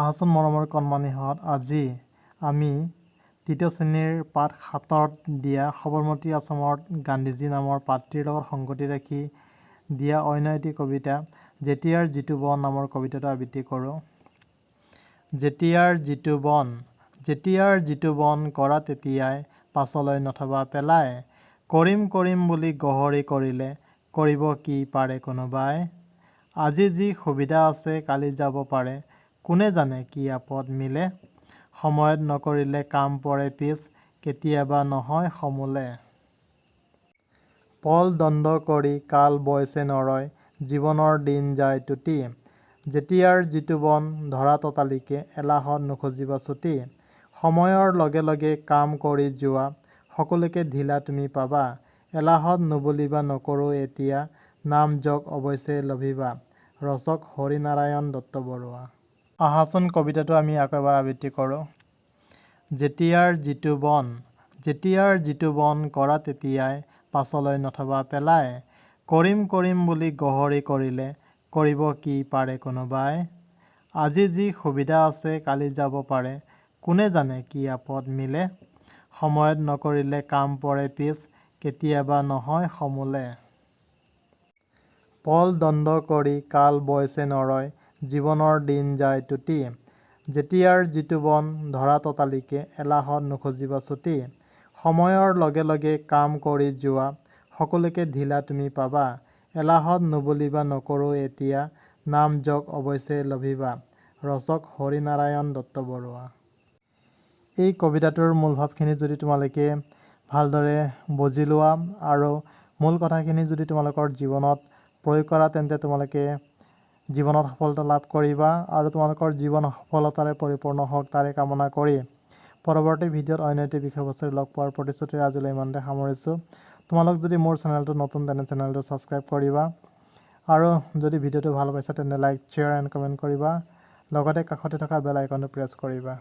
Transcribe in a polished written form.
আহাচোন মৰমৰ কণমানিহঁত, আজি আমি তৃতীয় শ্ৰেণীৰ পাঠ 7ত দিয়া সবৰমতী আশ্ৰমত গান্ধীজী নামৰ পাঠটিৰ লগত সংগতি ৰাখি দিয়া অন্য এটি কবিতা যেতিয়াৰ যিটো বন নামৰ কবিতাটো আবৃত্তি কৰোঁ। যেতিয়াৰ যিটো বন, যেতিয়াৰ যিটো বন কৰা তেতিয়াই, পাছলৈ নথবা পেলাই। কৰিম কৰিম বুলি গহৰি কৰিলে কৰিব কি পাৰে কোনোবাই? আজি যি সুবিধা আছে কালি যাব পাৰে, কোনে জানে কি আপদ মিলে। সময়ত নকৰিলে কাম পৰে পিছ, কেতিয়াবা নহয় সমূলে। পল দণ্ড কৰি কাল বৈছে নৰয়, জীৱনৰ দিন যায় টুটি। যেতিয়াৰ যিটো বন ধৰা ততালিকে, এলাহত নুখুজিবা ছুটি। সময়ৰ লগে লগে কাম কৰি যোৱা, সকলোকে ঢিলা তুমি পাবা। এলাহত নুবুলিবা নকৰোঁ এতিয়া, নাম যশ অৱশ্যে লভিবা। ৰচক হৰিনাৰায়ণ দত্ত বৰুৱা। আহাচোন কবিতাটো আমি আকৌ এবাৰ আবৃত্তি কৰোঁ। যেতিয়াৰ যিটো বন, যেতিয়াৰ যিটো বন কৰা তেতিয়াই, পাছলৈ নথবা পেলাই। কৰিম কৰিম বুলি গহৰি কৰিলে কৰিব কি পাৰে কোনোবাই? আজি যি সুবিধা আছে কালি যাব পাৰে, কোনে জানে কি আপদ মিলে। সময়ত নকৰিলে কাম পৰে পিছ, কেতিয়াবা নহয় সমূলে। পল দণ্ড কৰি কাল বৈছে নৰয়, জীৱনৰ দিন যায় টুটি। যেতিয়াৰ যিটো বন ধৰা ততালিকে, এলাহত নুখুজিবা ছুটি। সময়ৰ লগে লগে কাম কৰি যোৱা, সকলোকে ঢিলা তুমি পাবা। এলাহত নুবুলিবা নকৰোঁ এতিয়া, নাম যশ অৱশ্যে লভিবা। ৰচক হৰিনাৰায়ণ দত্ত বৰুৱা। এই কবিতাটোৰ মূল ভাৱখিনি যদি তোমালোকে ভালদৰে বুজি লোৱা আৰু মূল কথাখিনি যদি তোমালোকৰ জীৱনত প্ৰয়োগ কৰা, তেন্তে তোমালোকে জীৱনত সফলতা লাভ কৰিবা আৰু তোমালোকৰ জীৱন সফলতাৰে পৰিপূৰ্ণ হওক তাৰে কামনা কৰি পৰৱৰ্তী ভিডিঅ'ত অন্য এটি বিষয়বস্তুৰে লগ পোৱাৰ প্ৰতিশ্ৰুতিৰে আজিলৈ ইমানতে সামৰিছোঁ। তোমালোক যদি মোৰ চেনেলটো নতুন, তেনে চেনেলটো ছাবস্ক্ৰাইব কৰিবা আৰু যদি ভিডিঅ'টো ভাল পাইছা তেন্তে লাইক, শ্বেয়াৰ এণ্ড কমেণ্ট কৰিবা, লগতে কাষতে থকা বেল আইকনটো প্ৰেছ কৰিবা।